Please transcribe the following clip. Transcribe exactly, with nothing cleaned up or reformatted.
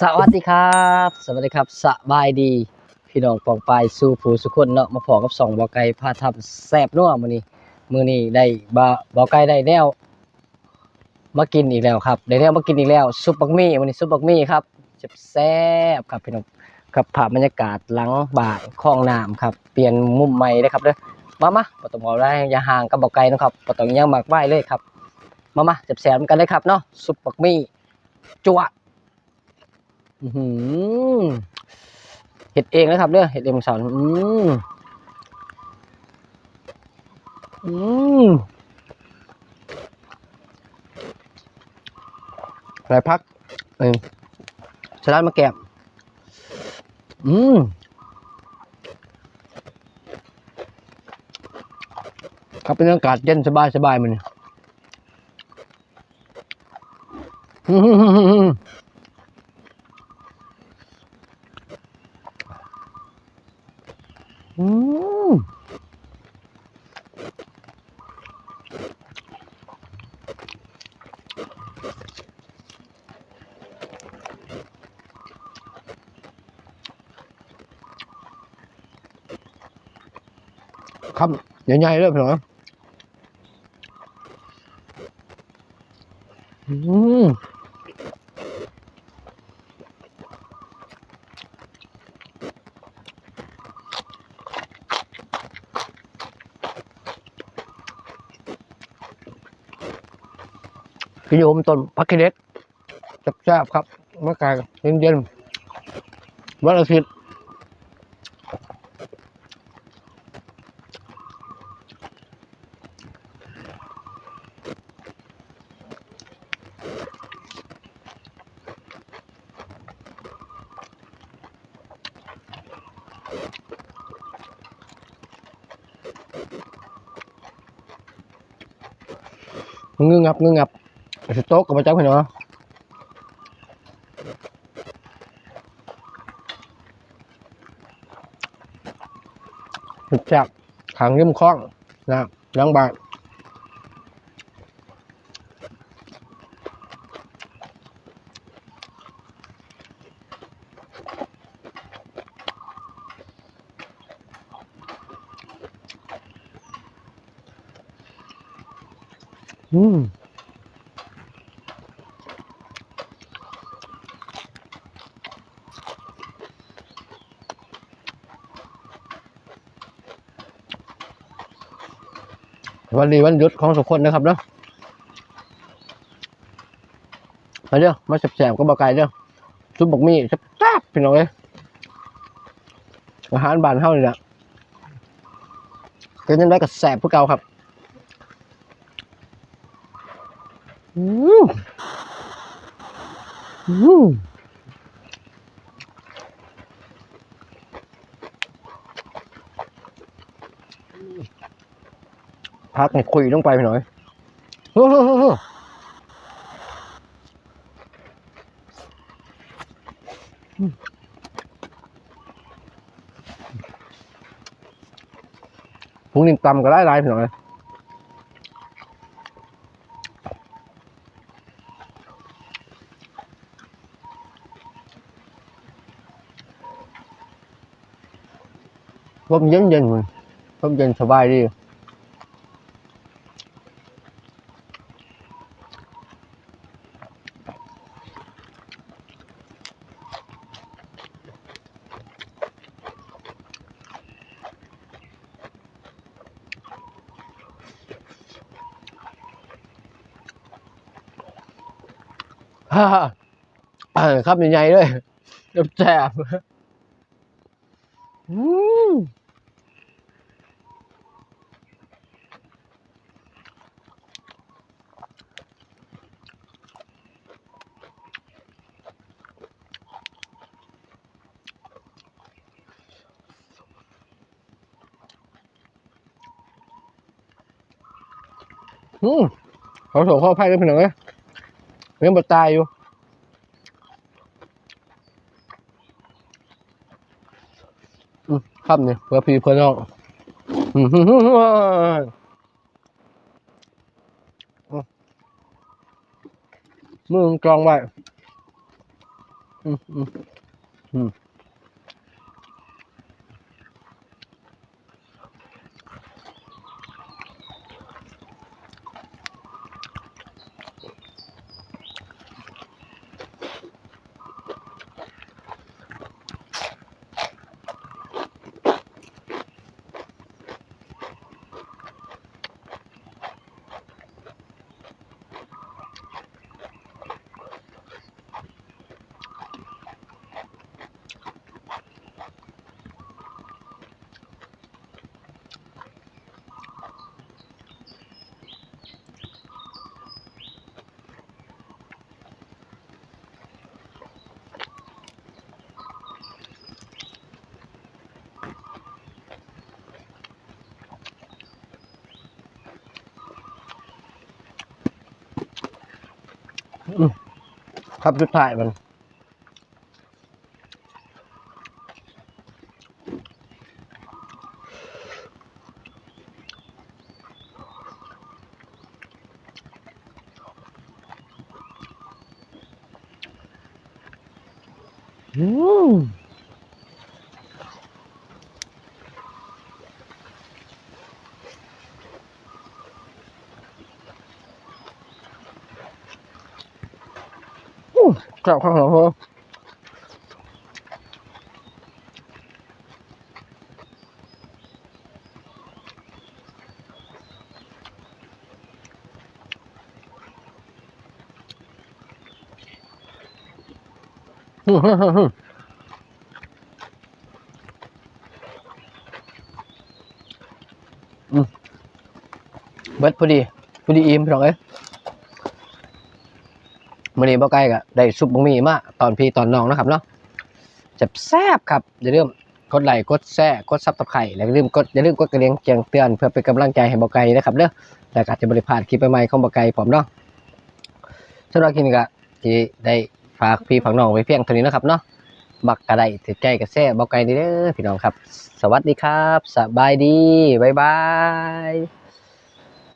สวัสดีครับ สวัสดีครับ สบายดี พี่น้องป้องปายสู่ผู้สู่คนเนาะ มาพ้อกับช่องบ่าวไก่พาทำแซ่บนัวมื้อนี้ มื้อนี้ได้บ่าว บ่าวไก่ได้แนวมากินอีกแล้วครับ ได้แนวมากินอีกแล้ว ซุปบักมี่ มื้อนี้ซุปบักมี่ครับ แซ่บๆครับพี่น้อง ครับ ภาพบรรยากาศหลังบ้านคลองน้ำครับ เปลี่ยนมุมใหม่เลยครับเด้อ มามา บ่ต้องเอาอะไร อย่าห่างกับบ่าวไก่นะครับ บ่ต้องยังมากมายเลยครับ มามา แซ่บๆกันเลยครับเนาะ ซุปบักมี่ จวด อื้อหือ เฮ็ดเองนะครับเด้อ เฮ็ดเองมื้อเช้านี้ อืม อืม ใส่ผัก เอ้ย สลัดมาแกม อืม ครับ เป็นอากาศเย็นสบายๆ มื้อนี้ อืม อืม คำใหญ่ๆเลยพี่น้อง อืม กินอยู่ผมต้นผักขี้เหล็ก แซ่บๆครับ อากาศเย็นๆ วันอาทิตย์ งึงงับ งึงงับ สิโต๊ะกับมาจับให้เนาะ แซ่บๆ ทางริมคลองนะ หลังบ้าน อืม วันดีวันหยุดของทุกคนนะครับเนาะ มาเด้อ มาแซ่บๆกับบ่าวไก่เด้อ ซุปบักมี่แซ่บๆพี่น้องเอ้ย อาหารบ้านเฮานี่แหละ กินจั่งใดก็แซ่บคือเก่าครับ อืม อืม ผักนี่คุยลงไปพี่น้อย เฮ้อ เฮ้อ เฮ้อ เฮ้อ พรุ่งนี้ตำก็หลายๆพี่น้อย ลมเย็นๆ ลมเย็นสบายดี ฮ่า เออ คำใหญ่ๆเลย แซ่บๆ อืม อืม ขอโทษขออภัยด้วยพี่น้องเอ้ย ยังบ่ตายอยู่ อืม คำนี่เพื่อพี่เพื่อน้อง อืม มือจองไว้ อืมอืมอืม อืม ครับ สุดท้ายมัน อืม อืม แซ่บครับผม อืม อืม เบิดพอดี พอดีอิ่มพี่น้องเอ้ย มื้อนี้บ่าวไก่ก็ได้ซุปบักมี่มาตอนพี่ตอนน้องนะครับเนาะ แซ่บๆครับ อย่าลืมกดไลค์ กดแชร์ กด Subscribe และอย่าลืมกด อย่าลืมกดกระดิ่งแจ้งเตือนเพื่อเป็นกำลังใจให้บ่าวไก่นะครับเด้อ แล้วก็จะบ่ได้พลาดคลิปใหม่ๆของบ่าวไก่พร้อมเนาะ สำหรับคลิปนี้ก็สิได้ฝากพี่ฝากน้องไว้เพียงเท่านี้นะครับเนาะ มักก็ได้ ถือใจก็แชร์บ่าวไก่เด้อพี่น้องครับ สวัสดีครับ สบายดี บ๊ายบาย